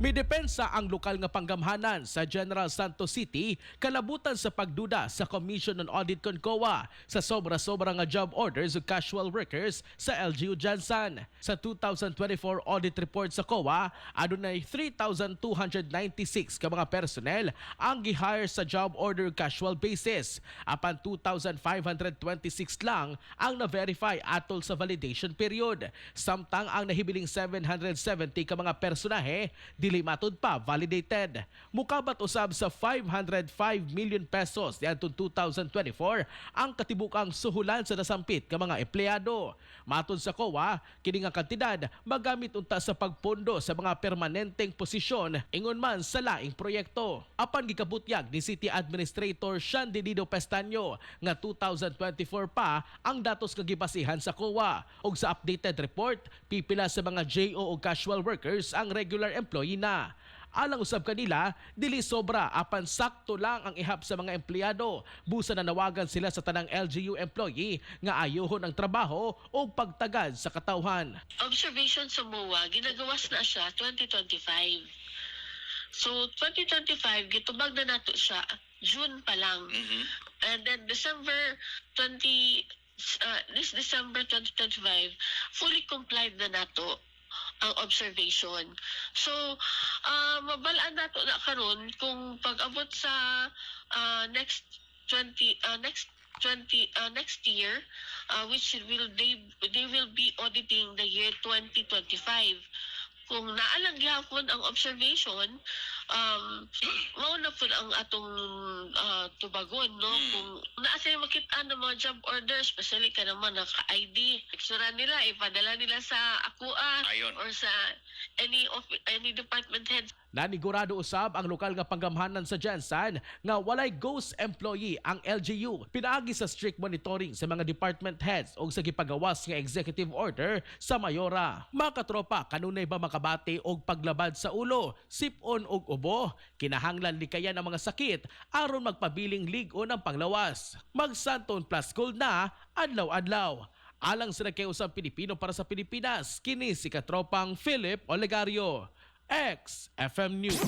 Midepensa ang lokal nga panggamhanan sa General Santos City kalabutan sa pagduda sa Commission on Audit kon COA sa sobra-sobra nga job orders ug casual workers sa LGU GenSan. Sa 2024 audit report sa COA, adunay 3,296 ka mga personnel ang gi-hire sa job order casual basis, apan 2,526 lang ang na-verify atol sa validation period. Samtang ang nahibiling 770 ka mga personahe dili matud pa validated. Mukabat usab sa ₱505 million niadtong 2024 ang katibukang suhulan sa nasampit ka mga empleyado. Matod sa COA, kini nga kantidad magamit unta sa pagpondo sa mga permanenteng posisyon ingon man sa laing proyekto. Apan gikabutyag ni City Administrator Sean Dinido Pestaño nga 2024 pa ang datos nga gibasihan sa COA, ug sa updated report, pipila sa mga JO o casual workers ang regular employee na. Alang usab kanila, dili sobra apan sakto lang ang ihap sa mga empleyado. Busa nanawagan sila sa tanang LGU employee nga ayuhon ang trabaho o pagtagad sa katawhan. Observation sa MOA, ginagawas na siya 2025. So, 2025, gitubag na nato siya June pa lang. And then December 20, this December 2025, fully complied na nato ang observation. So, mabalaan nato na karon kung pag-abot sa next 20 next 20 next year, which will they will be auditing the year 2025, kung naa lang gihapon ang observation, mao na pud ang atong tubagon, no? Kung naa sila makita ng mga job orders, especially ka naman naka-ID, picture nila, ipadala nila sa akua Ayon. Or sa any department head. Nanigurado usab ang lokal nga panggamhanan sa GenSan nga walay ghost employee ang LGU pinaagi sa strict monitoring sa mga department heads o sa gipagawas nga executive order sa mayora. Mga katropa, kanunay ba makabati og paglabad sa ulo, sipon og ubo? Kinahanglan likayan ang mga sakit aron magpabiling lig-on ang panglawas. Mag-Xanthone Plus Gold na adlaw-adlaw. Alang sa nagkausang Pilipino para sa Pilipinas, kini si katropang Philip Olegario. XFM News.